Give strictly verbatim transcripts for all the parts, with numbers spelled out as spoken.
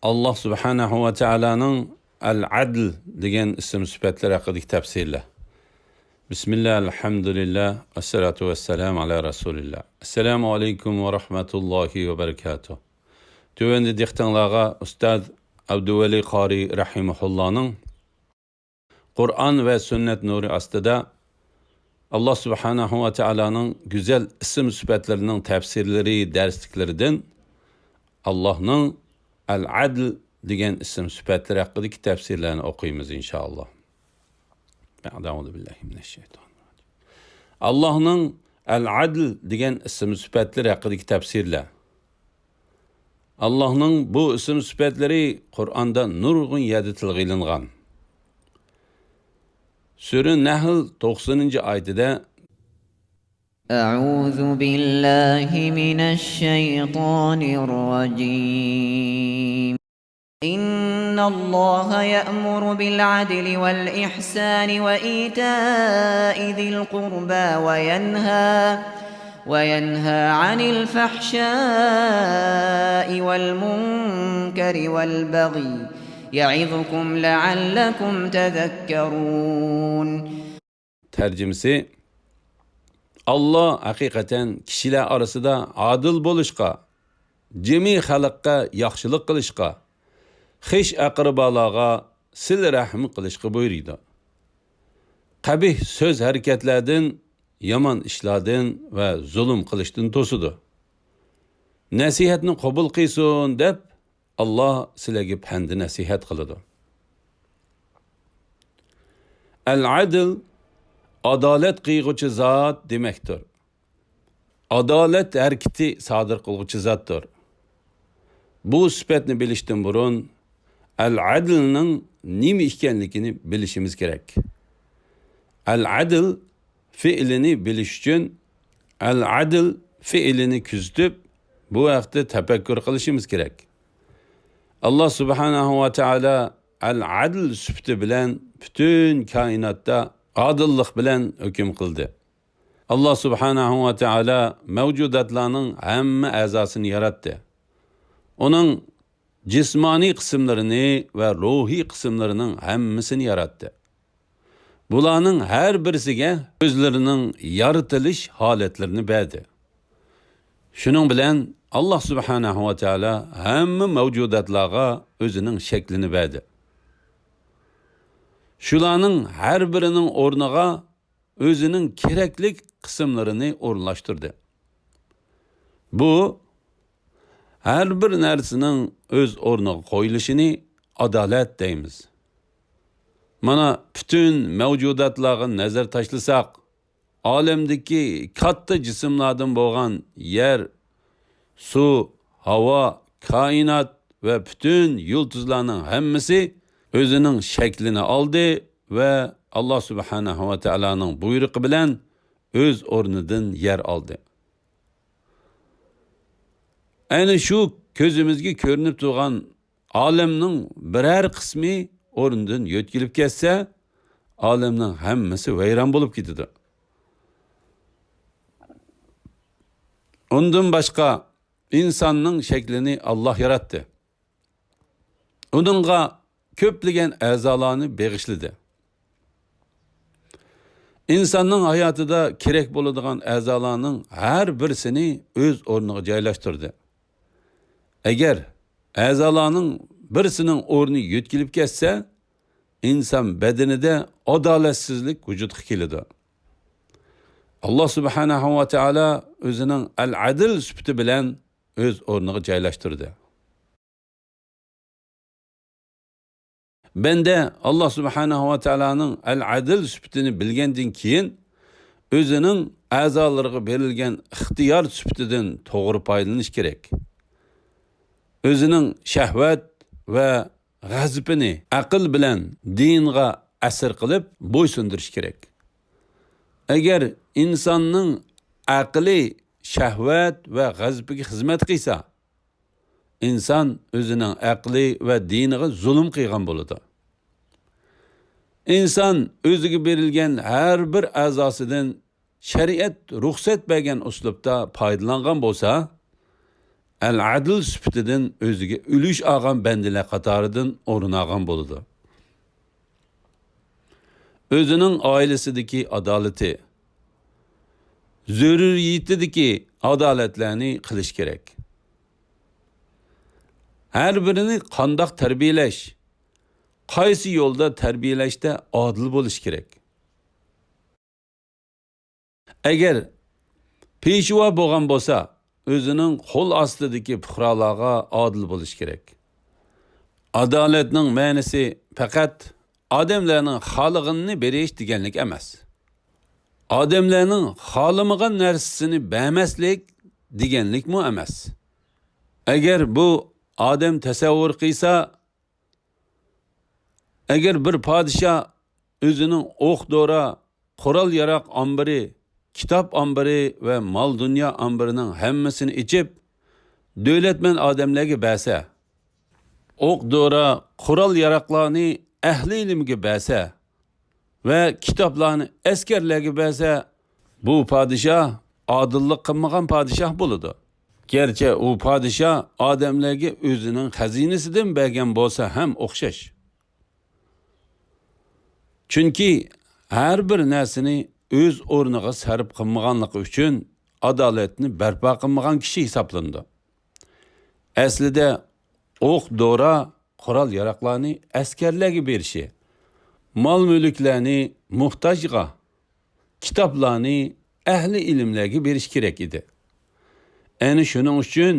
ئاللاھ سۇبھانەھۇ ۋە تائالانىڭ ئەل-ئەدل دېگەن ئىسىم سۈپەتلىرى ھەققىدىكى تەپسىرلەر. بىسمىللاھ، ئەلھەمدۇلىللاھ، ۋەسسالاتۇ ۋەسسالامۇ ئەلا رەسۇلىللاھ. ئەسسالامۇ ئەلەيكۇم ۋە رەھمەتۇللاھى ۋە بەرىكاتۇھ. تۆۋەندە دىققىتىڭلارغا ئۇستاز ئابدۇۋەلى قارى رەھىمەھۇللاھنىڭ قۇرئان ۋە سۈننەت نۇرى ئاستىدا ئاللاھ سۇبھانەھۇ ۋە تائالانىڭ گۈزەل ئىسىم سۈپەتلىرىنىڭ تەپسىرلىرى دەرسلىكلىرىدىن ئاللاھنىڭ ئەل-ئەدل دېگەن ئىسىم سۈپەتلىرى ھەققىدىكى تەپسىرلەرنى ئوقۇيمىز، ئىنشائاللاھ. بەئدە، ئەئۇزۇ بىللاھى مىنەششەيتانىر راجىم. ئاللاھنىڭ ئەل-ئەدل دېگەن ئىسىم سۈپەتلىرى ھەققىدىكى تەپسىرلەر. ئاللاھنىڭ بۇ ئىسىم سۈپەتلىرى قۇرئاندا نۇرغۇن يەردە تىلغا ئېلىنغان. سۈرە نەھل توقسىنىنچى ئايىتىدە، أعوذ بالله من الشيطان الرجيم. إن الله يأمر بالعدل والإحسان وإيتاء ذي القربى وينهى، وينهى عن الفحشاء والمنكر والبغي يعظكم لعلكم تذكرون. تەرجىمىسى، ئاللاھ ھەقىقەتەن كىشىلەر ئارىسىدا ئادىل بولۇشقا، جىمى خەلققە ياخشىلىق قىلىشقا، خىش ئەقرىبالارغا سىلە رەھىم قىلىشقا بۇيرۇيدۇ. قەبىھ سۆز ھەرىكەتلەردىن، يامان ئىشلاردىن ۋە زۇلۇم قىلىشتىن توسىدۇ. نەسىھەتنى قوبۇل قىلسۇن دەپ، ئاللاھ سىلەرگە پەندى نەسىھەت قىلىدۇ. ئەل-ئەدل، ئادالەت قىلغۇچى زات دېمەكتۇر. ئادالەت ھەرىكىتى سادىر قىلغۇچى زاتتۇر. بۇ سۈپەتنى بىلىشتىن بۇرۇن، ئەل-ئەدلنىڭ نېمە ئىكەنلىكىنى بىلىشىمىز كېرەك. ئەل-ئەدل فېئلىنى بىلىش ئۈچۈن، ئەل-ئەدل فېئلىنى كۆزىتىپ، بۇ ھەقتە تەپەككۇر قىلىشىمىز كېرەك. ئاللاھ سۇبھانەھۇ ۋە تائالا ئەل-ئەدل سۈپىتى بىلەن پۈتۈن كائىناتتا ئادىللىق بىلەن ھۆكۈم قىلدى. ئاللاھ سۇبھانەھۇ ۋە تائالا مەۋجۇداتلارنىڭ ھەممە ئەزاسىنى ياراتتى. ئۇنىڭ جىسمانىي قىسىملىرىنى ۋە روھىي قىسىملىرىنىڭ ھەممىسىنى ياراتتى. بۇلارنىڭ ھەر بىرسىگە ئۆزلىرىنىڭ يارىتىلىش ھالەتلىرىنى بەردى. شۇنىڭ بىلەن ئاللاھ سۇبھانەھۇ ۋە تائالا ھەممە مەۋجۇداتلارغا ئۆزىنىڭ شەكلىنى بەردى. شۇلارنىڭ ھەر بىرىنىڭ ئورنىغا ئۆزىنىڭ كېرەكلىك قىسىملىرىنى ئورۇنلاشتۇردى. بۇ، ھەر بىر نەرسىنىڭ ئۆز ئورنىغا قويۇلۇشىنى ئادالەت دەيمىز. مانا، پۈتۈن مەۋجۇداتلارغا نەزەر تاشلىساق، ئالەمدىكى كاتتا جىسىملاردىن بولغان يەر، سۇ، ھاۋا، كائىنات ۋە پۈتۈن يۇلتۇزلارنىڭ ھەممىسى ئۆزىنىڭ شەكلىنى ئالدى ۋە ئاللاھ سۇبھانەھۇ ۋە تائالانىڭ بۇيرۇقى بىلەن ئۆز ئورنىدىن يەر ئالدى. ئەنە شۇ كۆزىمىزگە كۆرۈنۈپ تۇرغان ئالەمنىڭ بىرەر قىسمى ئورنىدىن يۆتكىلىپ كەتسە، ئالەمنىڭ ھەممىسى ۋەيران بولۇپ كېتىدۇ. ئۇندىن باشقا، ئىنساننىڭ شەكلىنى ئاللاھ ياراتتى. ئۇنىڭغا كۆپلىگەن ئەزالارنى بېغىشلىدى. ئىنساننىڭ ھاياتىدا كېرەك بولىدىغان ئەزالارنىڭ ھەر بىرسىنى ئۆز ئورنىغا جايلاشتۇردى. ئەگەر ئەزالارنىڭ بىرسىنىڭ ئورنى يۆتكىلىپ كەتسە، ئىنسان بەدىنىدە ئادالەتسىزلىك ۋۇجۇدقا كېلىدۇ. ئاللاھ سۇبھانەھۇ ۋە تائالا ئۆزىنىڭ ئەل-ئەدىل سۈپىتى بىلەن ئۆز ئورنىغا جايلاشتۇردى. بەندە ئاللاھ سۇبھانەھۇ ۋە تائالانىڭ ئەل-ئەدىل سۈپىتىنى بىلگەندىن كېيىن، ئۆزىنىڭ ئەزالىرىغا بېرىلگەن ئىختىيار سۈپىتىدىن توغرا پايدىلىنىش كېرەك. ئۆزىنىڭ شەھۋەت ۋە غەزىپىنى ئەقىل بىلەن دىنغا ئەسىر قىلىپ بويسۇندۇرۇش كېرەك. ئەگەر ئىنساننىڭ ئەقلى شەھۋەت ۋە غەزىپىگە خىزمەت قىلسا، ئىنسان ئۆزىنىڭ ئەقلى ۋە دىنىغا زۇلۇم قىلغان بولىدۇ. ئىنسان ئۆزىگە بېرىلگەن ھەر بىر ئەزاسىدىن شەرىئەت رۇخسەت بەرگەن ئۇسلۇبتا پايدىلانغان بولسا، ئەل-ئەدىل سۈپىتىدىن ئۆزىگە ئۈلۈش ئالغان بەندىلەر قاتارىدىن ئورۇن ئالغان بولىدۇ. ئۆزىنىڭ ئائىلىسىدىكى ئادالىتى، زۆرۈرىيىتىدىكى ئادالەتلەرنى قىلىش كېرەك. ھەر بىرىنى قانداق تەربىيەلەش، قايسى يولدا تەربىيەلەشتە ئادىل بولۇش كېرەك. ئەگەر پېشۋا بولغان بولسا، ئۆزىنىڭ قول ئاستىدىكى پۇقرالارغا ئادىل بولۇش كېرەك. ئادالەتنىڭ مەنىسى پەقەت ئادەملەرنىڭ خالىغىنىنى بېرىش دېگەنلىك ئەمەس. ئادەملەرنىڭ خالىمىغان نەرسىسىنى بەرمەسلىك دېگەنلىكمۇ ئەمەس. ئەگەر بۇ ئادەم تەسەۋۋۇر قىلسا، ئەگەر بىر پادىشاھ ئۆزىنىڭ ئوق-دورا، قورال-ياراغ ئامبىرى، كىتاب ئامبىرى ۋە مال-دۇنيا ئامبىرىنىڭ ھەممىسىنى ئېچىپ، دۆلەتمەن ئادەملەرگە بەرسە، ئوق-دورا، قورال-ياراغلارنى ئەھلى ئىلىمگە بەرسە ۋە كىتابلارنى ئەسكەرلەرگە بەرسە، بۇ پادىشاھ ئادىللىق قىلمىغان پادىشاھ بولىدۇ. گەرچە ئۇ پادىشاھ ئادەملەرگە ئۆزىنىڭ خەزىنىسىدىن بەرگەن بولسا ھەم ئوخشاش. چۈنكى ھەر بىر نەرسىنى ئۆز ئورنىغا سەرپ قىلمىغانلىقى ئۈچۈن ئادالەتنى بەرپا قىلمىغان كىشى ھېسابلىنىدۇ. ئەسلىدە ئوق-دورا، قورال-ياراغلارنى ئەسكەرلەرگە بېرىشى، مال-مۈلۈكلەرنى موھتاجغا، كىتابلارنى ئەھلى ئىلىملەرگە بېرىش كېرەك ئىدى. ئەنە شۇنىڭ ئۈچۈن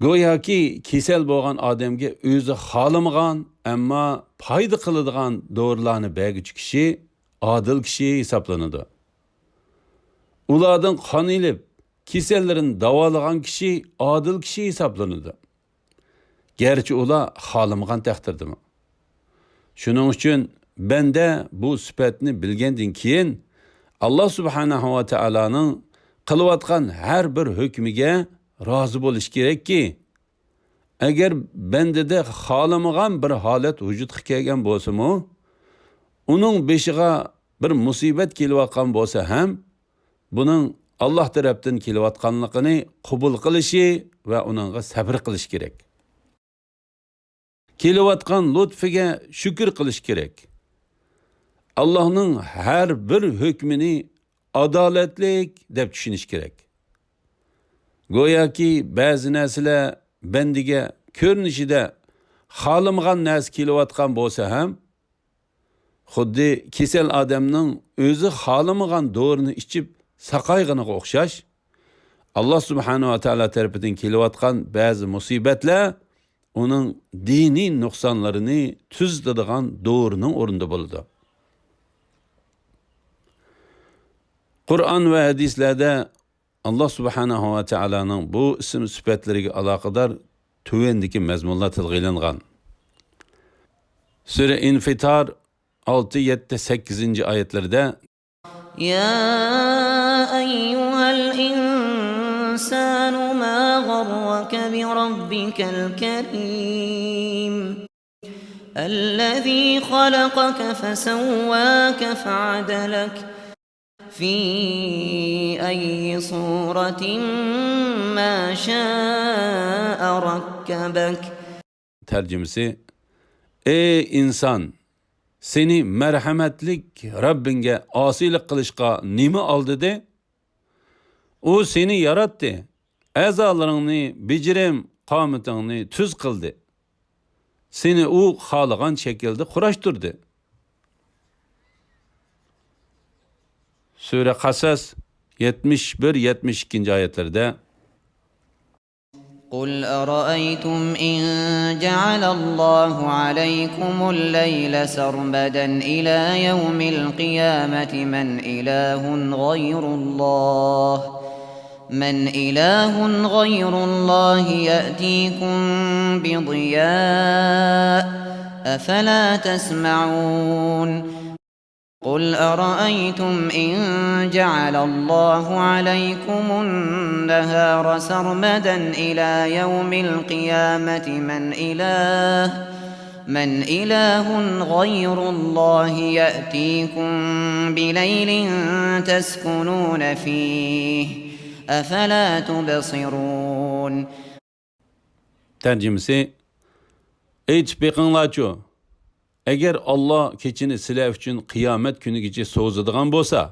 گوياكى كېسەل بولغان ئادەمگە ئۆزى خالىمىغان، ئەمما پايدا قىلىدىغان دورىلارنى بەرگۈچى كىشى ئادىل كىشى ھېسابلىنىدۇ. ئۇلاردىن قان ئېلىپ، كېسەللىرىنى داۋالىغان كىشى ئادىل كىشى ھېسابلىنىدۇ. گەرچە ئۇلار خالىمىغان تەقدىردىمۇ. شۇنىڭ ئۈچۈن بەندە بۇ سۈپەتنى بىلگەندىن كېيىن، ئاللا سۇبھانەھۇ ۋە تائالانىڭ قىلىۋاتقان ھەر بىر ھۆكمىگە رازى بولۇش كېرەككى، ئەگەر بەندىدە خالىمىغان بىر ھالەت ۋۇجۇدقا كەلگەن بولسىمۇ، ئۇنىڭ بېشىغا بىر مۇسىبەت كېلىۋاتقان بولسا ھەم، بۇنىڭ ئاللا تەرەپتىن كېلىۋاتقانلىقىنى قوبۇل قىلىشى ۋە ئۇنىڭغا سەبرى قىلىش كېرەك. كېلىۋاتقان لۇتپىگە شۈكۈر قىلىش كېرەك. ئاللانىڭ ھەر بىر ھۆكمىنى ئادالەتلىك دەپ چۈشىنىش كېرەك. گوياكى بەزى نەرسىلەر بەندىگە كۆرۈنۈشىدە خالىمىغان نەرسە كېلىۋاتقان بولسا ھەم، خۇددى كېسەل ئادەمنىڭ ئۆزى خالىمىغان دورىنى ئىچىپ ساقايغىنىغا ئوخشاش، ئاللا سۇبھانەھۇ ۋە تائالا تەرىپىدىن كېلىۋاتقان بەزى مۇسىبەتلەر ئۇنىڭ دىنىي نۇقسانلىرىنى تۈزىتىدىغان دورىنىڭ ئورنىدا بولىدۇ. قۇرئان ۋە ھەدىسلەردە ئاللا سۇبھانەھۇ ۋە تائالانىڭ بۇ ئىسىم سۈپەتلىرىگە ئالاقىدار تۆۋەندىكى مەزمۇنلار تىلغا ئېلىنغان. سۈرە ئىنفىتار ئالتە، يەتتە، سەككىزىنچى ئايەتلىرىدە يا أيها الإنسان ما غرك بربك الكريم الذي خلقك فسواك فعدلك في أي صورة ما شاء ركبك. تەرجىمىسى: ئەي ئىنسان، سېنى مەرھەمەتلىك رەببىڭگە ئاسىيلىق قىلىشقا نېمە ئالدىدى؟ ئۇ سېنى ياراتتى، ئەزالىرىڭنى، بېجىرىم قامىتىڭنى تۈز قىلدى. سېنى ئۇ خالىغان شەكىلدە قۇراشتۇردى. سۈرە قەسەس يەتمىش بىر، يەتمىش ئىككىنچى ئايەتلەردە قل أرأيتم إن جعل الله عليكم الليل سرمدا إلى يوم القيامة من إله غير الله، من إله غير الله يأتيكم بضياء، أفلا تسمعون؟ قل أرأيتم إن جعل الله عليكم النهار سرمدا إلى يوم القيامة من إله، من إله غير الله يأتيكم بليل تسكنون فيه، أفلا تبصرون. تەرجىمىسى، ئېيتىپ بېقىڭلارچۇ، ئەگەر ئاللا كېچىنى سىلەر ئۈچۈن قىيامەت كۈنىگىچە سوزىدىغان بولسا،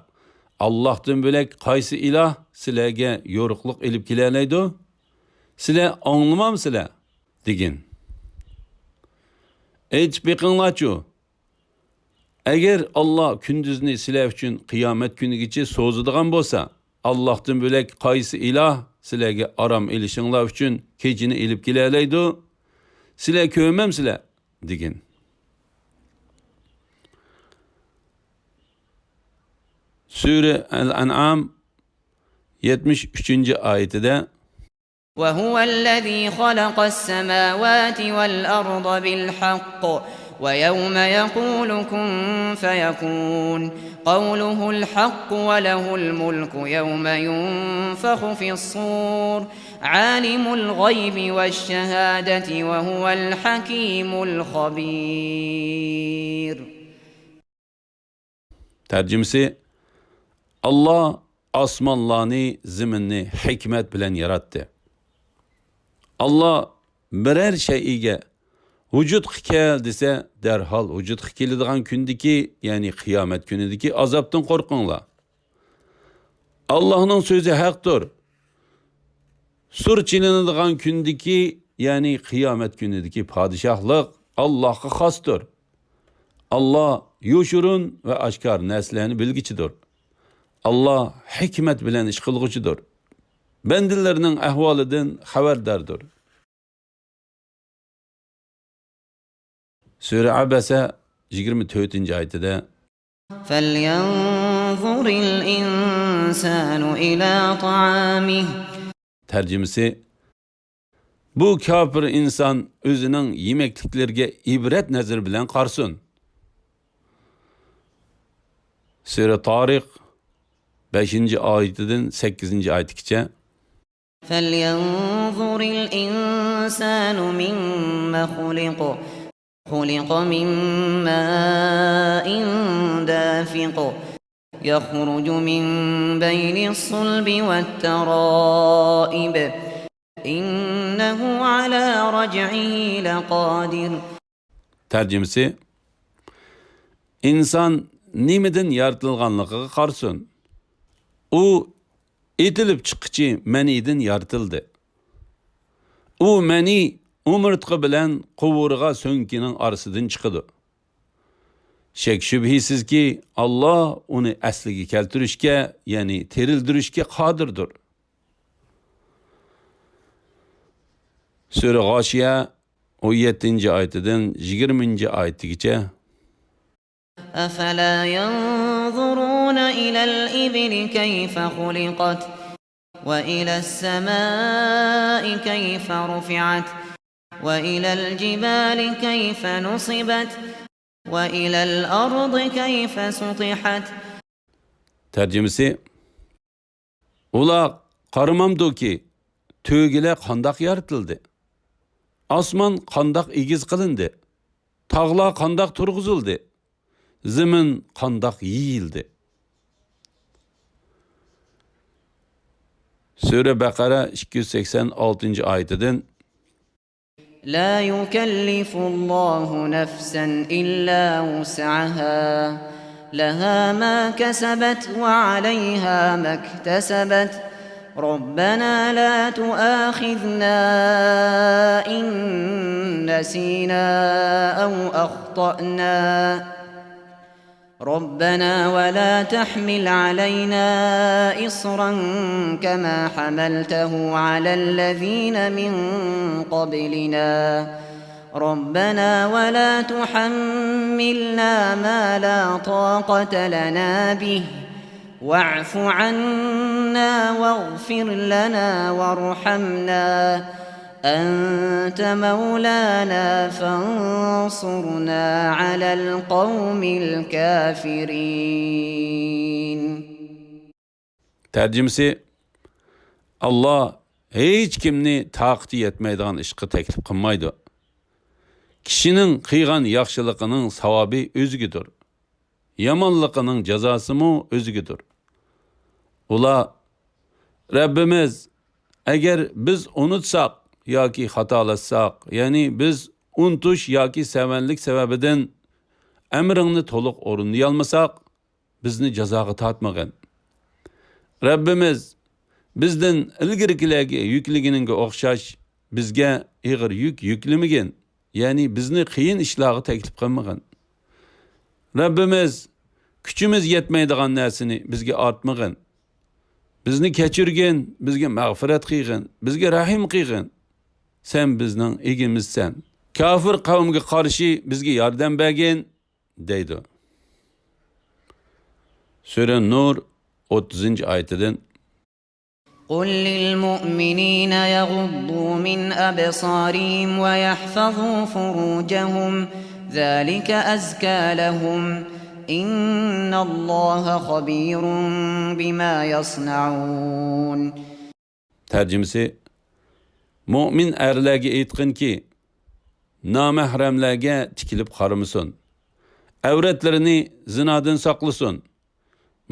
ئاللاھتىن بۆلەك قايسى ئىلاھ سىلەرگە يورۇقلۇق ئېلىپ كېلەلەيدۇ؟ سىلەر ئاڭلىمامسىلەر؟ دېگىن. ئېيتىپ بېقىڭلارچۇ، ئەگەر ئاللا كۈندۈزنى سىلەر ئۈچۈن قىيامەت كۈنىگىچە سوزىدىغان بولسا، ئاللاھتىن بۆلەك قايسى ئىلاھ سىلەرگە ئارام ئېلىشىڭلار ئۈچۈن كېچىنى ئېلىپ كېلەلەيدۇ؟ سىلەر كۆرمەمسىلەر؟ دېگىن. سۈرە ئەل-ئەنئام يەتمىش ئۈچىنچى ئايىتىدە، وهو الذي خلق السماوات والأرض بالحق ويوم يقول كن فيكون قوله الحق وله الملك يوم ينفخ في الصور عالم الغيب والشهادة وهو الحكيم الخبير. تەرجىمىسى، ئاللا ئاسمانلارنى، زېمىننى ھېكمەت بىلەن ياراتتى. ئاللا بىرەر شەيئىگە ۋۇجۇدقا كەل دېسە، دەرھال ۋۇجۇدقا كېلىدىغان كۈندىكى، يەنى قىيامەت كۈنىدىكى ئازابتىن قورقۇڭلار. ئاللاھنىڭ سۆزى ھەقتۇر. سۇر چېلىنىدىغان كۈندىكى، يەنى قىيامەت كۈنىدىكى پادىشاھلىق ئاللاھقا خاستۇر. ئاللا يوشۇرۇن ۋە ئاشكارا نەرسىلەرنى بىلگۈچىدۇر. ئاللا ھېكمەت بىلەن ئىش قىلغۇچىدۇر. بەندىلىرىنىڭ ئەھۋالىدىن خەۋەرداردۇر. سۈرە ئەبەسە يىگىرمە تۆتىنچى ئايىتىدە، فلينظر الإنسان إلى طعامه. تەرجىمىسى، بۇ كاپىر ئىنسان ئۆزىنىڭ يېمەكلىكلىرىگە ئىبرەت نەزىرى بىلەن قارىسۇن. سۈرە تارىق بەشىنچى ئايىتىدىن سەككىزىنچى ئايىتىگىچە. فلينظر الإنسان مم خلق. خلق من ماء دافق. يخرج من بين الصلب والترائب. إنه على رجعه لقادر. تەرجىمىسى، ئىنسان نېمىدىن يارىتىلغانلىقىغا قارىسۇن. ئۇ ئېتىلىپ چىققۇچى مەنىدىن يارىتىلدى. ئۇ مەنى ئومۇرتقا بىلەن قوۋۇرغا سۆڭىكىنىڭ ئارىسىدىن چىقىدۇ. شەك-شۈبھىسىزكى، ئاللا ئۇنى ئەسلىگە كەلتۈرۈشكە، يەنى تىرىلدۈرۈشكە قادىردۇر. سۈرە غاشىيە، ئون يەتتىنچى ئايىتىدىن يىگىرمىنچى ئايىتىگىچە. أفلا ينظرون إلى الإبل كيف خلقت وإلى السماء كيف رفعت وإلى الجبال كيف نصبت وإلى الأرض كيف سطحت. تەرجىمىسى، ئۇلار قارىمامدۇكى، تۆگىلەر قانداق يارىتىلدى؟ ئاسمان قانداق ئېگىز قىلىندى؟ تاغلار قانداق تۇرغۇزۇلدى؟ زېمىن قانداق يېيىلدى؟ سۈرە بەقەرە ئىككى يۈز سەكسەن ئالتىنچى ئايىتىدىن. لا يكلف الله نفسا إلا وسعها، لها ما كسبت وعليها ما اكتسبت، ربنا لا تؤاخذنا إن نسينا أو أخطأنا، ربنا ولا تحمل علينا إصرا كما حملته على الذين من قبلنا، ربنا ولا تحملنا ما لا طاقة لنا به، واعف عنا واغفر لنا وارحمنا، أنت مولانا فانصرنا على القوم الكافرين. تەرجىمىسى، ئاللا ھېچكىمنى تاقىتى يەتمەيدىغان ئىشقا تەكلىپ قىلمايدۇ. كىشىنىڭ قىلغان ياخشىلىقىنىڭ ساۋابى ئۆزىگىدۇر. يامانلىقىنىڭ جازاسىمۇ ئۆزىگىدۇر. ئۇلار رەببىمىز، ئەگەر بىز ئۇنتۇساق ياكى خاتالاشساق، يەنى بىز ئۇنتۇش ياكى سەۋەنلىك سەۋەبىدىن ئەمرىڭنى تولۇق ئورۇندىيالمىساق، بىزنى جازاغا تارتمىغىن. رەببىمىز، بىزدىن ئىلگىرىكىلەرگە يۈكلىگىنىڭگە ئوخشاش بىزگە ئېغىر يۈك يۈكلىمىگىن، يەنى بىزنى قىيىن ئىشلارغا تەكلىپ قىلمىغىن. رەببىمىز، كۈچىمىز يەتمەيدىغان نەرسىنى بىزگە ئارتمىغىن. بىزنى كەچۈرگىن، بىزگە مەغپىرەت قىلغىن، بىزگە رەھىم قىلغىن. سەن بىزنىڭ ئىگىمىزسەن. كاپىر قەۋمگە قارشى بىزگە ياردەم بەرگىن، دەيدۇ. سۈرە نۇر، ئوتتۇزىنچى ئايىتىدىن. قل للمؤمنين يغضوا من أبصارهم ويحفظوا فروجهم ذلك أزكى لهم إن الله خبير بما يصنعون. تەرجىمىسى، مۆمىن ئەرلەرگە ئېيتقىنكى، نامەھرەملەرگە تىكىلىپ قارىمىسۇن. ئەۋرەتلىرىنى زىنادىن ساقلىسۇن.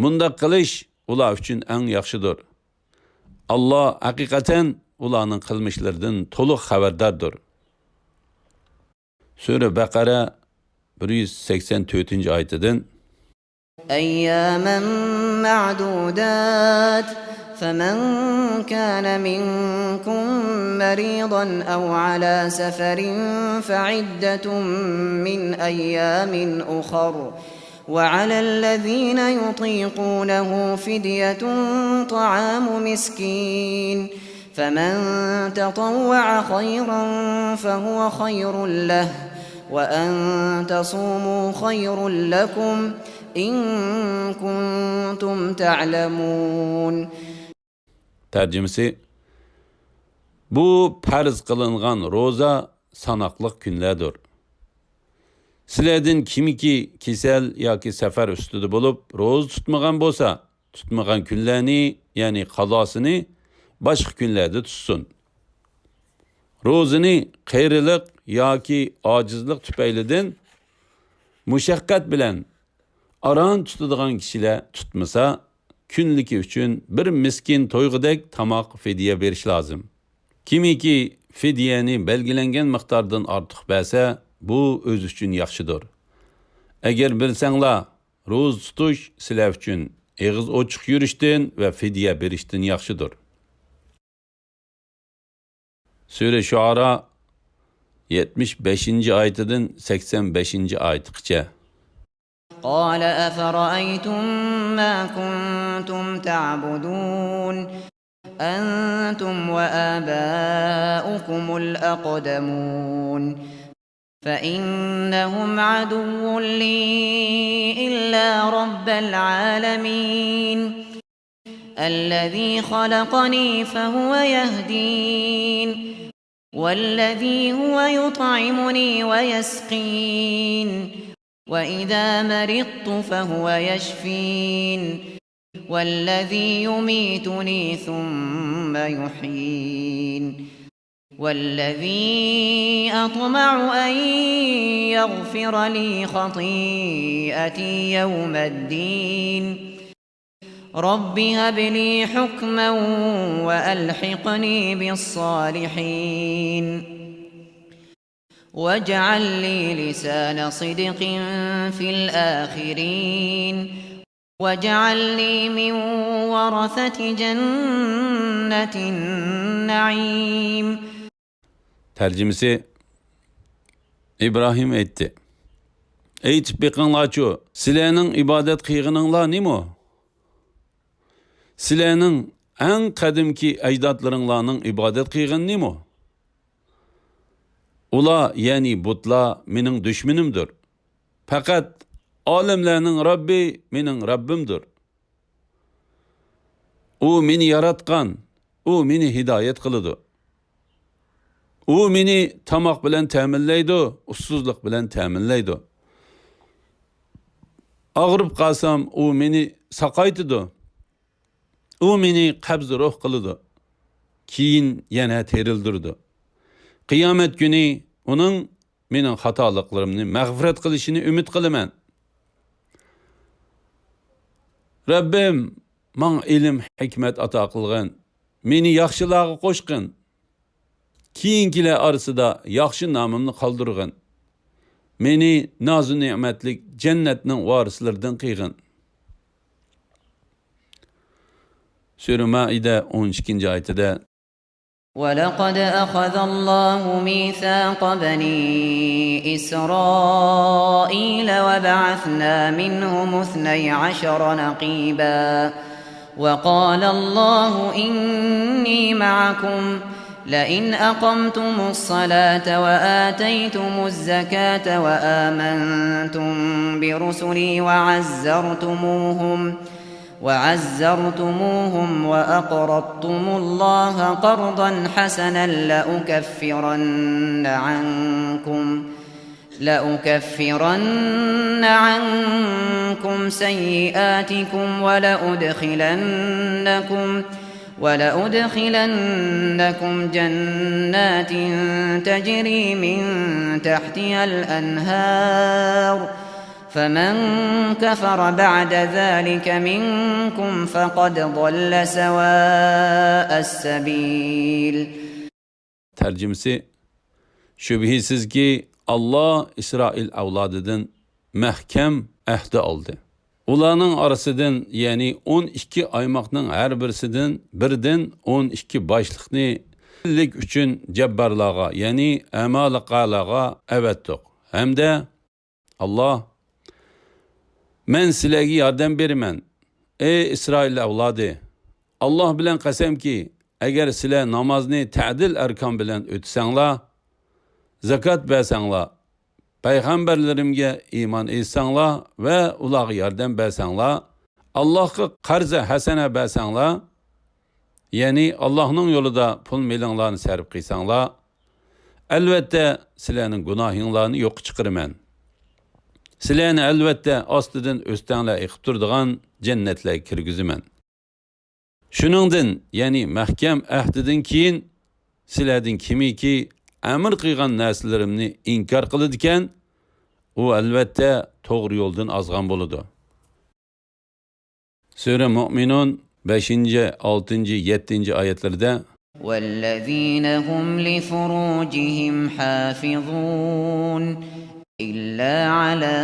مۇنداق قىلىش ئۇلار ئۈچۈن ئەڭ ياخشىدۇر. ئاللا ھەقىقەتەن ئۇلارنىڭ قىلمىشلىرىدىن تولۇق خەۋەرداردۇر. سۈرە بەقەرە، بىر يۈز سەكسەن تۆتىنچى ئايىتىدىن. أياما معدودات، فمن كان منكم مريضا أو على سفر فعدة من أيام أخر، وعلى الذين يطيقونه فدية طعام مسكين، فمن تطوع خيرا فهو خير له، وأن تصوموا خير لكم، إن كنتم تعلمون. تەرجىمىسى، بۇ پەرز قىلىنغان روزا ساناقلىق كۈنلەردۇر. سىلەردىن كىمكى كېسەل ياكى سەپەر ئۈستىدە بولۇپ، روزا تۇتمىغان بولسا، تۇتمىغان كۈنلەرنى، يەنى قازاسىنى باشقا كۈنلەردە تۇتسۇن. روزىنى قېرىلىق ياكى ئاجىزلىق تۈپەيلىدىن مۇشەققەت بىلەن ئاران تۇتىدىغان كىشىلەر تۇتمىسا، كۈنلۈكى ئۈچۈن بىر مىسكىن تويغۇدەك تاماق فىدىيە بېرىش لازىم. كىمكى فىدىيەنى بەلگىلەنگەن مىقداردىن ئارتۇق بەرسە، بۇ ئۆزى ئۈچۈن ياخشىدۇر. ئەگەر بىلسەڭلار، روزا تۇتۇش سىلەر ئۈچۈن ئېغىز ئوچۇق يۈرۈشتىن ۋە فىدىيە بېرىشتىن ياخشىدۇر. سۈرە شۇئارا، يەتمىش بەشىنچى ئايىتىدىن سەكسەن بەشىنچى ئايىتىغىچە. قال أفرأيتم ما كنتم تعبدون أنتم وآباؤكم الأقدمون فإنهم عدو لي إلا رب العالمين الذي خلقني فهو يهدين والذي هو يطعمني ويسقين وإذا مرضت فهو يشفين والذي يميتني ثم يحيين والذي أطمع أن يغفر لي خطيئتي يوم الدين رب هب لي حكما وألحقني بالصالحين واجعل لي لسان صدق في الآخرين واجعلني من ورثة جنة النعيم. تەرجىمىسى، ئىبراھىم ئېيتتى، ئېيتىپ بېقىڭلارچۇ، سىلەرنىڭ ئىبادەت قىلغىنىڭلار نېمە؟ سىلەرنىڭ ئەڭ قەدىمكى ئەجدادلىرىڭلارنىڭ ئىبادەت قىلغىنى نېمە؟ ئۇلار، يەنى بۇتلار، مېنىڭ دۈشمىنىمدۇر. پەقەت ئالەملەرنىڭ رەببى مېنىڭ رەببىمدۇر. ئۇ مېنى ياراتقان، ئۇ مېنى ھىدايەت قىلىدۇ. ئۇ مېنى تاماق بىلەن تەمىنلەيدۇ، ئۇسسۇزلۇق بىلەن تەمىنلەيدۇ. ئاغرىپ قالسام، ئۇ مېنى ساقايتىدۇ. ئۇ مېنى قەبزى روھ قىلىدۇ. كېيىن يەنە تىرىلدۈرىدۇ. قىيامەت كۈنى ئۇنىڭ مېنىڭ خاتالىقلىرىمنى مەغپىرەت قىلىشىنى ئۈمىد قىلىمەن. رەببىم، ماڭا ئىلىم، ھېكمەت ئاتا قىلغىن. مېنى ياخشىلارغا قوشقىن. كېيىنكىلەر ئارىسىدا ياخشى نامىمنى قالدۇرغىن. مېنى نازۇ نېمەتلىك جەننەتنىڭ ۋارىسلىرىدىن قىلغىن. سۈرە مائىدە ئون ئىككىنچى ئايىتىدە. ولقد أخذ الله ميثاق بني إسرائيل وبعثنا منهم اثني عشر نقيبا وقال الله إني معكم لئن أقمتم الصلاة وآتيتم الزكاة وآمنتم برسلي وعزرتموهم وعزرتموهم وأقرضتم الله قرضا حسنا لأكفرن عنكم لأكفرن عنكم سيئاتكم ولأدخلنكم ولأدخلنكم جنات تجري من تحتها الأنهار فمن كفر بعد ذلك منكم فقد ضل سواء السبيل. تەرجىمىسى، شۈبھىسىزكى، ئاللا ئىسرائىل ئەۋلادىدىن مەھكەم ئەھدى ئالدى. ئۇلارنىڭ ئارىسىدىن، يەنى ئون ئىككى ئايماقنىڭ ھەر بىرسىدىن بىردىن ئون ئىككى باشلىقنى ئىللىك ئۈچۈن جەببارلارغا، يەنى ئەمالىقالارغا ئەۋەتتۇق. ھەمدە ئاللا، مەن سىلەرگە ياردەم بېرىمەن، ئەي ئىسرائىل ئەۋلادى! ئاللا بىلەن قەسەمكى، ئەگەر سىلەر نامازنى تەدىل ئەركان بىلەن ئۆتىسەڭلار، زاكات بەرسەڭلار، پەيغەمبەرلىرىمگە ئىمان ئېيتساڭلار ۋە ئۇلارغا ياردەم بەرسەڭلار، ئاللاھقا قەرزە ھەسەنە بەرسەڭلار، يەنى ئاللاھنىڭ يولىدا پۇل مېلىڭلارنى سەرپ قىلساڭلار، ئەلۋەتتە سىلەرنىڭ گۇناھىڭلارنى يوققا چىقىرىمەن. سىلەرنى ئەلۋەتتە ئاستىدىن ئۆستەڭلەر ئېقىپ تۇرىدىغان جەننەتلەرگە كىرگۈزىمەن. شۇنىڭدىن، يەنى مەھكەم ئەھدىدىن كېيىن سىلەردىن كىمكى ئەمىر قىلغان نەرسىلىرىمنى ئىنكار قىلىدىكەن، ئۇ ئەلۋەتتە توغرا يولدىن ئازغان بولىدۇ. سۈرە مۇئمىنۇن بەشىنچى، ئالتىنچى، يەتتىنچى ئايەتلىرىدە، والذين هم لفروجهم حافظون إلا على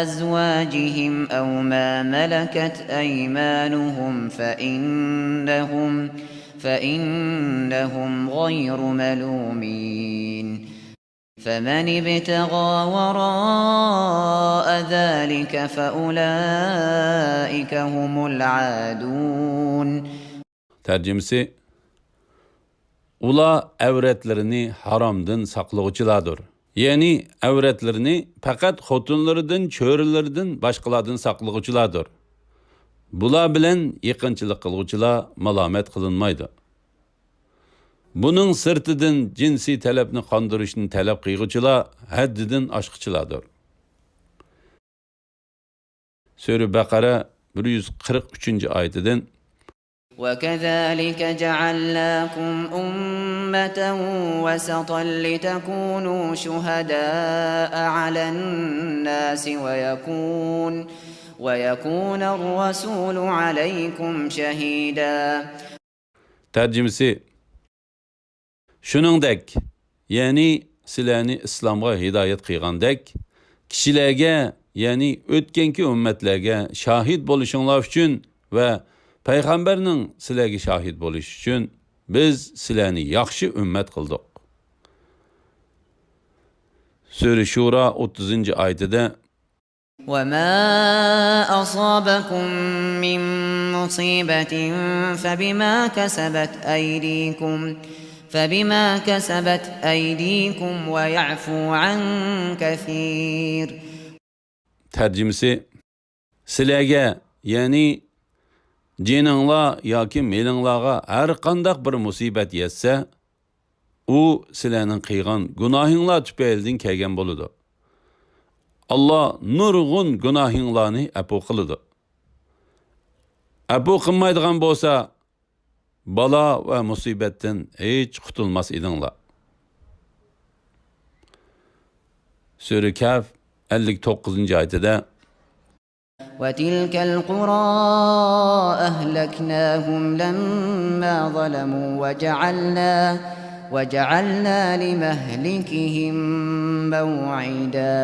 أزواجهم أو ما ملكت أيمانهم فإنهم فإنهم غير ملومين. فمن ابتغى وراء ذلك فأولئك هم العادون. تەرجىمىسى، ئۇلار ئەۋرەتلىرىنى ھارامدىن ساقلىغۇچىلاردۇر. يەنى ئەۋرەتلىرىنى پەقەت خوتۇنلىرىدىن، چۆرىلىرىدىن، باشقىلاردىن ساقلىغۇچىلاردۇر. بۇلار بىلەن يېقىنچىلىق قىلغۇچىلار مالامەت قىلىنمايدۇ. بۇنىڭ سىرتىدىن جىنسىي تەلەپنى قاندۇرۇشنى تەلەپ قىلغۇچىلار ھەددىدىن ئاشقۇچىلاردۇر. سۈرە بەقەرە بىر يۈز قىرىق ئۈچىنچى ئايىتىدىن. وكذلك جعلناكم أمة وسطا لتكونوا شهداء على الناس ويكون ويكون الرسول عليكم شهيدا. تەرجىمىسى، شۇنىڭدەك، يەنى سىلەرنى ئىسلامغا ھىدايەت قىلغاندەك، كىشىلەرگە، يەنى ئۆتكەنكى ئۈممەتلەرگە شاھىت بولۇشۇڭلار ئۈچۈن ۋە پەيغەمبەرنىڭ سىلەرگە شاھىت بولۇشى ئۈچۈن بىز سىلەرنى ياخشى ئۈممەت قىلدۇق. سۈرە شۇرا ئوتتۇزىنچى ئايىتىدە، وما أصابكم من مصيبة فبما كسبت أيديكم فبما كسبت أيديكم ويعفو عن كثير. تەرجىمىسى، سىلەرگە، يەنى جېنىڭلار ياكى مېلىڭلارغا ھەر قانداق بىر مۇسىبەت يەتسە، ئۇ سىلەرنىڭ قىلغان گۇناھىڭلار تۈپەيلىدىن كەلگەن بولىدۇ. ئاللا نۇرغۇن گۇناھىڭلارنى ئەپۇ قىلىدۇ. ئەپۇ قىلمايدىغان بولسا، بالا ۋە مۇسىبەتتىن ھېچ قۇتۇلماس ئىدىڭلار. سۈرە كەھف ئەللىك توققۇزىنچى ئايىتىدە، وتلك القرى أهلكناهم لما ظلموا وجعلنا، وجعلنا لمهلكهم موعدا.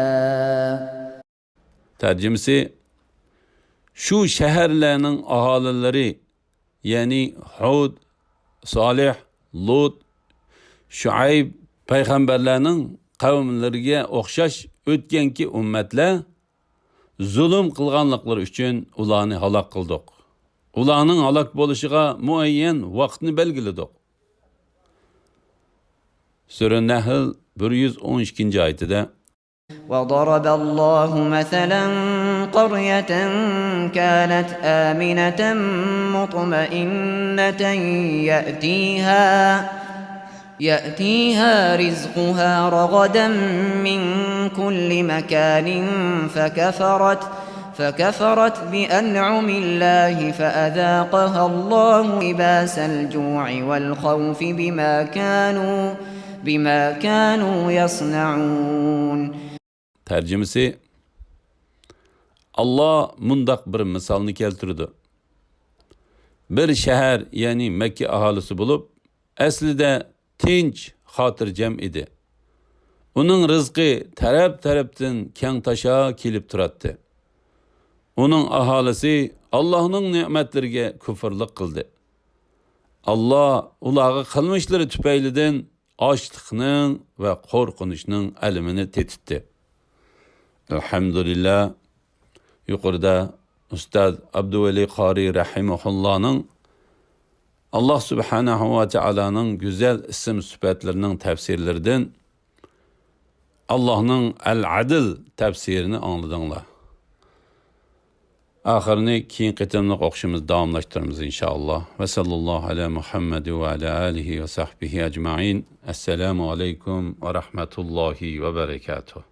تەرجىمىسى، شۇ شەھەرلەرنىڭ ئاھالىلىرى، يەنى ھۇد، سالىھ، لۇت، شۇئەيب پەيغەمبەرلەرنىڭ قەۋملىرىگە ئوخشاش ئۆتكەنكى ئۈممەتلەر زۇلۇم قىلغانلىقلىرى ئۈچۈن ئۇلارنى ھالاك قىلدۇق. ئۇلارنىڭ ھالاك بولۇشىغا مۇئەييەن ۋاقىتنى بەلگىلىدۇق. سۈرە نەھل، بىر يۈز ئون ئىككىنچى ئايىتىدە، وضرب الله مثلا قرية كانت آمنة مطمئنة يأتيها، يأتيها رزقها رغدا من كل مكان فكفرت، فكفرت بأنعم الله فأذاقها الله لباس الجوع والخوف بما كانوا، بما كانوا يصنعون. تەرجىمىسى، ئاللا مۇنداق بىر مىسالنى كەلتۈرىدۇ. بىر شەھەر، يەنى مەككە ئاھالىسى بولۇپ، ئەسلىدە تىنچ، خاتىرجەم ئىدى. ئۇنىڭ رىزقى تەرەپ-تەرەپتىن كەڭ تاشا كېلىپ تۇراتتى. ئۇنىڭ ئاھالىسى ئاللاھنىڭ نېمەتلىرىگە كۇفرلۇق قىلدى. ئاللا ئۇلارغا قىلمىشلىرى تۈپەيلىدىن ئاچلىقنىڭ ۋە قورقۇنچنىڭ ئەلىمىنى تېتىتتى. ئەلھەمدۇلىللا، يۇقىرىدا ئۇستاز ئابدۇۋەلى قارى رەھىمەھۇللانىڭ ئاللا سۇبھانەھۇ ۋە تائالانىڭ گۈزەل ئىسىم سۈپەتلىرىنىڭ تەپسىرلىرىدىن ئاللاھنىڭ ئەل-ئەدىل تەپسىرىنى ئاڭلىدىڭلار. ئاخىرىنى كېيىنكى قېتىملىق ئوقۇشىمىز داۋاملاشتۇرىمىز، ئىنشائاللا. ۋە ساللاللاھۇ ئەلا مۇھەممەد ۋە ئەلا ئالىھى ۋە سەھبىھى ئەجمەئىن. ئەسسالامۇ ئەلەيكۇم ۋە رەھمەتۇللاھى ۋە بەرەكاتۇھ.